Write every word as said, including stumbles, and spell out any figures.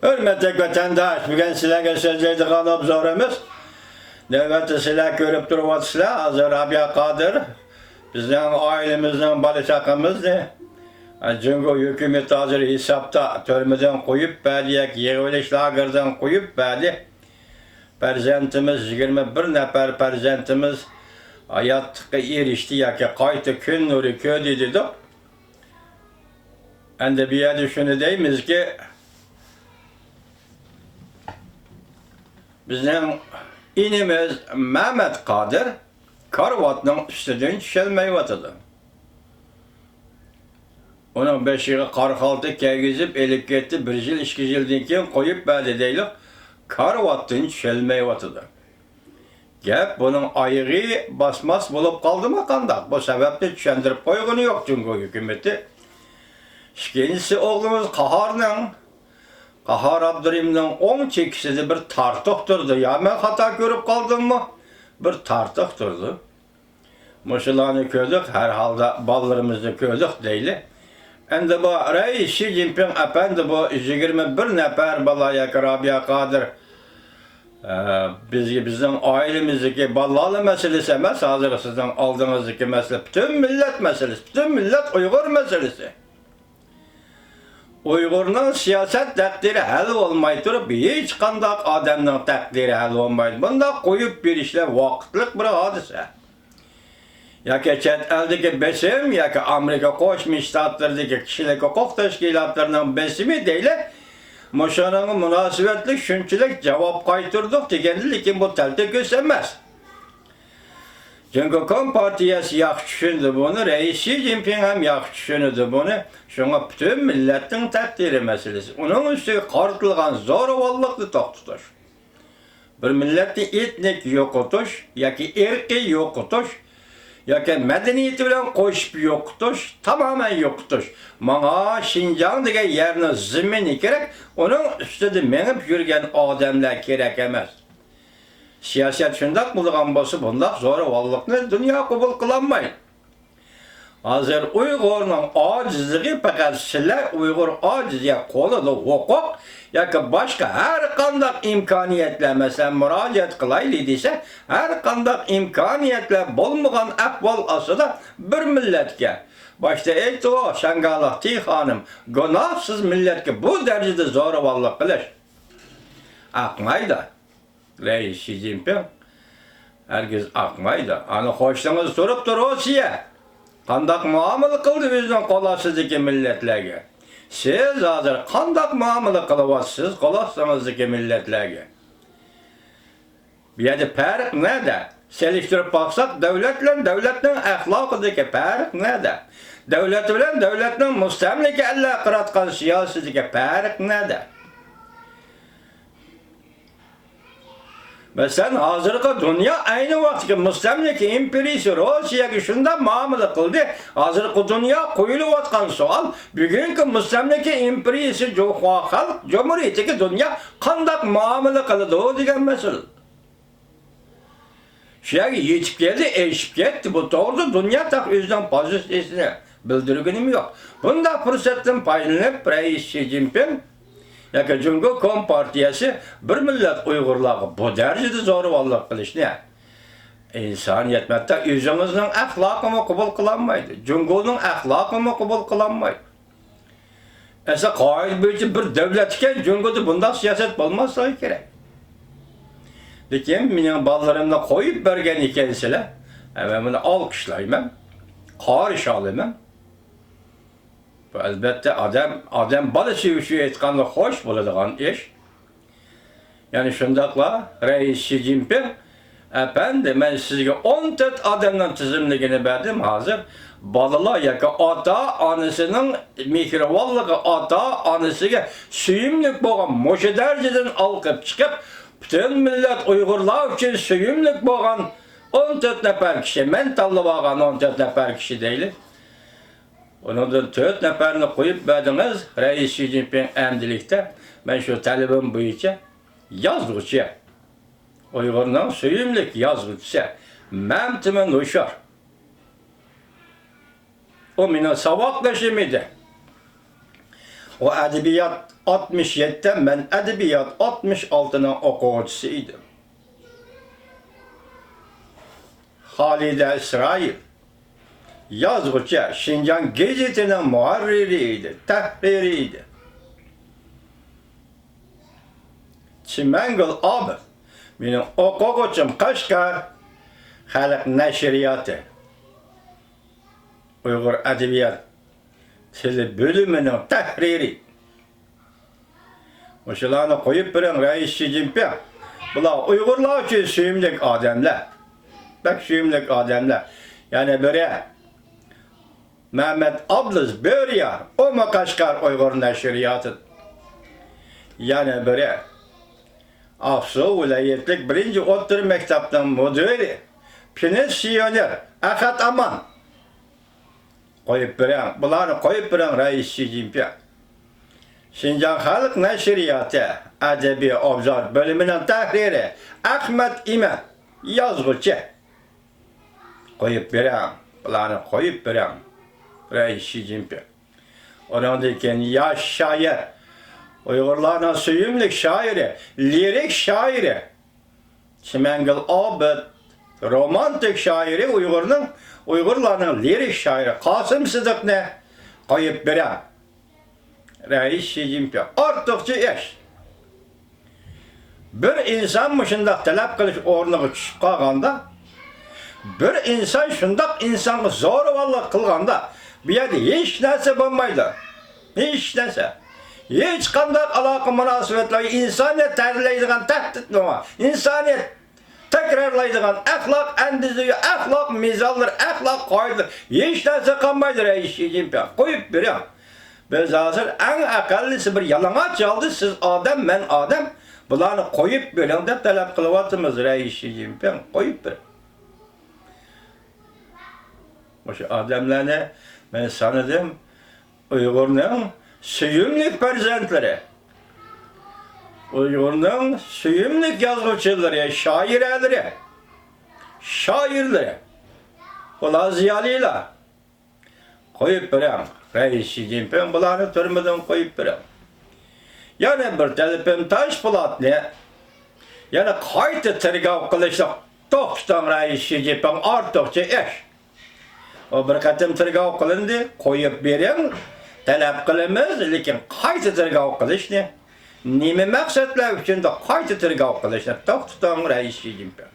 ھۆرمەتلىك ۋەتەنداش، بۈگۈن سىلەرگە سۆزلەيدىغان ئوبزورىمىز، نۆۋەتتە سىلەر كۆرۈپ تۇرۇۋاتىسىلەر، ھازىر رابىيە قادىر بىزنىڭ ئائىلىمىزنىڭ بالا-چاقىمىزنى جۇڭگو ھۆكۈمىتى ھازىر ھېسابتا تۈرمىدىن قويۇپ بەردى ياكى يىغىۋېلىش لاگېرىدىن قويۇپ بەردى. پەرزەنتىمىز، يىگىرمە بىر نەپەر پەرزەنتىمىز ھاياتلىققا ئېرىشتى ياكى قايتا كۈن نۇرى كۆردى دېدۇق. ئەمدى بۇ يەردە شۇنى دەيمىزكى، بىزنىڭ ئىنىمىز مەمەت قادىر كارىۋاتنىڭ ئۈستىدىن چۈشەلمەيۋاتىدۇ. ئۇنىڭ بېشىغا قارا خالتا كىيگۈزۈپ ئېلىپ كەتتى، بىر يىل، ئىككى يىلدىن كېيىن قويۇپ بەردى دەيلى، كارىۋاتتىن چۈشەلمەيۋاتىدۇ. گەپ بۇنىڭ ئايىغى باسماس بولۇپ قالدىمۇ قانداق؟ بۇ سەۋەبنى چۈشەندۈرۈپ قويغىنى يوق جۇڭگو ھۆكۈمىتى. ئىككىنچىسى، ئوغلىمىز قاھارنىڭ، قاھار ئابدۇرېھىمنىڭ ئوڭ چېكىسىدە بىر تارتۇق تۇرىدۇ. يا مەن خاتا كۆرۈپ قالدىممۇ؟ بىر تارتۇق تۇرىدۇ. مۇشۇلارنى كۆردۇق، ھەر ھالدا بالىلىرىمىزنى كۆردۇق دەيلى. ئەمدى بۇ رەئىس شى جىنپىڭ ئەپەندى بۇ يىگىرمە بىر نەپەر بالا ياكى رابىيە قادىر، ئە، بىزگە، بىزنىڭ ئائىلىمىزدىكى بالىلار مەسىلىسى ئەمەس، ھازىر سىزنىڭ ئالدىڭىزدىكى مەسىلە پۈتۈن مىللەت مەسىلىسى، پۈتۈن مىللەت ئۇيغۇر مەسىلىسى. ئۇيغۇرنىڭ سىياسەت تەقدىرى ھەل بولماي تۇرۇپ، ھېچقانداق ئادەمنىڭ تەقدىرى ھەل بولمايدۇ. بۇنداق قويۇپ بېرىشلەر ۋاقىتلىق بىر ھادىسە. ياكى چەت ئەلدىكى بېسىم، ياكى ئامېرىكا قوشما شتاتلىرىدىكى كىشىلىك ھوقۇق تەشكىلاتلىرىنىڭ بېسىمى دەيلى، مۇشۇنىڭغا مۇناسىۋەتلىك شۇنچىلىك جاۋاب قايتۇردۇق دېگەندە، لېكىن بۇ تەلتۆكۈس ئەمەس. جۇڭگو كومپارتىيەسى ياخشى چۈشىنىدۇ بۇنى، رەئىس شى جىنپىڭ ھەم ياخشى چۈشىنىدۇ بۇنى. شۇڭا پۈتۈن مىللەتنىڭ تەقدىرى مەسىلىسى، ئۇنىڭ ئۈستىگە قارىتىلغان زورىۋاللىقنى توختىتىش. بىر مىللەتنى ئېتنىك يوقىتىش ياكى ئىرقىي يوقىتىش ياكى مەدەنىيىتى بىلەن قوشۇپ يوقىتىش، تامامەن يوقىتىش. ماڭا شىنجاڭ دېگەن يەرنىڭ زېمىنى كېرەك، ئۇنىڭ ئۈستىدە مېڭىپ يۈرگەن ئادەملەر كېرەك ئەمەس. سىياسەت شۇنداق بولىدىغان بولسا، بۇنداق زورىۋاللىقنى دۇنيا قوبۇل قىلالمايدۇ. ھازىر ئۇيغۇرنىڭ ئاجىزلىقى پەقەت سىلەر ئۇيغۇر ئاجىز يا قولىدا ھوقۇق ياكى باشقا ھەر قانداق ئىمكانىيەتلەر، مەسىلەن، مۇراجىئەت قىلايلى دېسە، ھەر قانداق ئىمكانىيەتلەر بولمىغان ئەھۋال ئاستىدا بىر مىللەتكە، باشتا ئېيتتىغۇ شاڭگالىق تى خانىم، گۇناھسىز مىللەتكە بۇ دەرىجىدە زورىۋاللىق قىلىش ئاقمايدۇ. رەئىس شى جىنپىڭ ھەرگىز ئاقمايدۇ. ئانا قوشنىڭىز تۇرۇپتۇ روسىيە. قانداق مۇئامىلە قىلدى ئۆزىنىڭ قول ئاستىدىكى مىللەتلەرگە؟ سىز ھازىر قانداق مۇئامىلە قىلىۋاتىسىز قول ئاستىڭىزدىكى مىللەتلەرگە؟ بۇ يەردە پەرق نەدە؟ سېلىشتۇرۇپ باقساق، دۆلەت بىلەن دۆلەتنىڭ ئەخلاقىدىكى پەرق نەدە؟ دۆلەت بىلەن دۆلەتنىڭ مۇستەملىكە ئەللەر قىلىۋاتقان سىياسىتىدىكى پەرق نەدە؟ مەسىلەن، ھازىرقى دۇنيا ئەينى ۋاقىتتىكى مۇستەملىكە ئىمپېرىيىسى روسىيەگە شۇنداق مۇئامىلە قىلدى. ھازىرقى دۇنيا قويۇلۇۋاتقان سوئال، بۈگۈنكى مۇستەملىكە ئىمپېرىيىسى جۇڭخۇا خەلق جۇمھۇرىيىتىگە دۇنيا قانداق مۇئامىلە قىلىدۇ دېگەن مەسىلە. شۇ يەرگە يېتىپ كەلدى، ئېشىپ كەتتى. بۇ توغرىدا دۇنيا تېخى ئۆزىنىڭ پوزىتسىيىسىنى بىلدۈرگىنىمۇ يوق. بۇنداق پۇرسەتتىن پايدىلىنىپ، رەئىس شى جىنپىڭ ياكى جۇڭگو كومپارتىيەسى بىر مىللەت ئۇيغۇرلارغا بۇ دەرىجىدە زورىۋاللىق قىلىشنى ئىنسانىيەت، ھەتتا ئۆزىڭىزنىڭ ئەخلاقىمۇ قوبۇل قىلالمايدۇ، جۇڭگونىڭ ئەخلاقىمۇ قوبۇل قىلالمايدۇ. ئەسلى قائىدە بويىچە بىر دۆلەت ئىكەن، جۇڭگودا بۇنداق سىياسەت بولماسلىقى كېرەك. لېكىن مېنىڭ بالىلىرىمنى قويۇپ بەرگەن ئىكەنسىلەر، ھە، مەن بۇنى ئالقىشلايمەن، قارشى ئالىمەن. بۇ، ئەلۋەتتە، ئادەم، ئادەم بالىسى ئۈچۈن ئېيتقاندا خوش بولىدىغان ئىش. يەنە شۇنداقلا رەئىس شى جىنپىڭ، ئەپەندى، مەن سىزگە ئون تۆت ئادەمنىڭ تىزىملىكىنى بەردىم، ھازىر بالىلار ياكى ئاتا-ئانىسىنىڭ مېھرىبانلىقى، ئاتا-ئانىسىگە سۆيۈملۈك بولغان، مۇشۇ دەرىجىدىن ئالقىپ چىقىپ، پۈتۈن مىللەت ئۇيغۇرلار ئۈچۈن سۆيۈملۈك بولغان ئون تۆت نەپەر كىشى، مەن تاللىۋالغان ئون تۆت نەپەر كىشى دەيلى. ئۇنىڭدىن تۆت نەپەرنى قويۇپ بەردىڭىز، رەئىس شى جىنپىڭ ئەمدىلىكتە مەن شۇ تەلىپىم بويىچە يازغۇچى، ئۇيغۇرنىڭ سۆيۈملۈك يازغۇچىسى مەمتىمىن ھوشۇر. ئۇ مېنىڭ ساۋاقدىشىم ئىدى. ئۇ ئەدەبىيات ئاتمىش يەتتە، مەن ئەدەبىيات ئاتمىش ئالتىنىڭ ئوقۇغۇچىسى ئىدىم. خالىدە ئىسرائىل يازغۇچى، شىنجاڭ گېزىتىنىڭ مۇھەررىرى ئىدى، تەھرىرى ئىدى. چىمەنگۈل ئابىد مېنىڭ ئوقۇغۇچىم، قەشقەر خەلق نەشرىياتى ئۇيغۇر ئەدەبىيات تىلى بۆلۈمىنىڭ تەھرىرى. مۇشۇلارنى قويۇپ بېرىڭ، رەئىس شى جىنپىڭ. بۇلار ئۇيغۇرلار ئۈچۈن سۆيۈملۈك ئادەملەر. بەك سۆيۈملۈك ئادەملەر. يەنە بىرى، مەمەت ئابلىز بۆرىيار، ئۇمۇ قەشقەر ئۇيغۇر نەشرىياتى. يەنە بىرى، ئاقسۇ ۋىلايەتلىك بىرىنچى ئوتتۇرا مەكتەپنىڭ مۇدىرى، پېنسىيونېر ئەخەت ئامان. قويۇپ بېرىڭ، بۇلارنى قويۇپ بېرىڭ، رەئىس شى جىنپىڭ. شىنجاڭ خەلق نەشرىياتى ئەدەبىي ئوبزور بۆلۈمىنىڭ تەھرىرى ئەخمەت ئىمەن، يازغۇچى. قويۇپ بېرىڭ، بۇلارنى قويۇپ بېرىڭ، رەئىس شى جىنپىڭ. ئۇنىڭدىن كېيىن ياش شائىر، ئۇيغۇرلارنىڭ سۆيۈملۈك شائىرى، لىرىك شائىرى چىمەنگۈل ئابىد، رومانتىك شائىرى، ئۇيغۇرنىڭ، ئۇيغۇرلارنىڭ لىرىك شائىرى قاسىم سىدىقنى قويۇپ بېرىڭ، رەئىس شى جىنپىڭ. ئارتۇقچە ئىش. بىر ئىنسان مۇشۇنداق تەلەپ قىلىش ئورنىغا چۈشۈپ قالغاندا، بىر ئىنسان شۇنداق ئىنسانغا زورىۋاللىق قىلغاندا، بۇ يەردە ھېچ نەرسە بولمايدۇ. ھېچ نەرسە. ھېچقانداق ئالاقە مۇناسىۋەتلەر، ئىنسانىيەت تەرلەيدىغان تەھدىت بولغان، ئىنسانىيەت تەكرارلايدىغان ئەخلاق ئەندىزىسى، ئەخلاق مىزانلىرى، ئەخلاق قائىدىلىرى، ھېچ نەرسە قالمايدۇ، رەئىس شى جىنپىڭ. قويۇپ بېرىڭ. بىز ھازىر ئەڭ ئەقەللىسى بىر يالىڭاچ ھالدا سىز ئادەم، مەن ئادەم، بۇلارنى قويۇپ بېرىڭ دەپ تەلەپ قىلىۋاتىمىز، رەئىس شى جىنپىڭ. قويۇپ بېرىڭ. مۇشۇ ئادەملەرنى مەن سانىدىم. ئۇيغۇرنىڭ سۆيۈملۈك پەرزەنتلىرى، ئۇيغۇرنىڭ سۆيۈملۈك يازغۇچىلىرى، شائىرەلىرى، شائىرلىرى، ئۇلار زىيالىيلار. قويۇپ بېرىڭ، رەئىس شى جىنپىڭ، بۇلارنى تۈرمىدىن قويۇپ بېرىڭ. يەنە بىر تەلىپىم، تاشپولاتنى يەنە قايتا تېرگاۋ قىلىشنى توختىتىڭ، رەئىس شى جىنپىڭ، ئارتۇقچە ئىش. ئۇ بىر قېتىم تېرگاۋ قىلىندى، قويۇپ بېرىڭ، تەلەپ قىلىمىز، لېكىن قايتا تېرگاۋ قىلىشنى، نېمە مەقسەتلەر ئۈچۈندۇر قايتا تېرگاۋ قىلىشنى توختىتىڭ، رەئىس شى جىنپىڭ.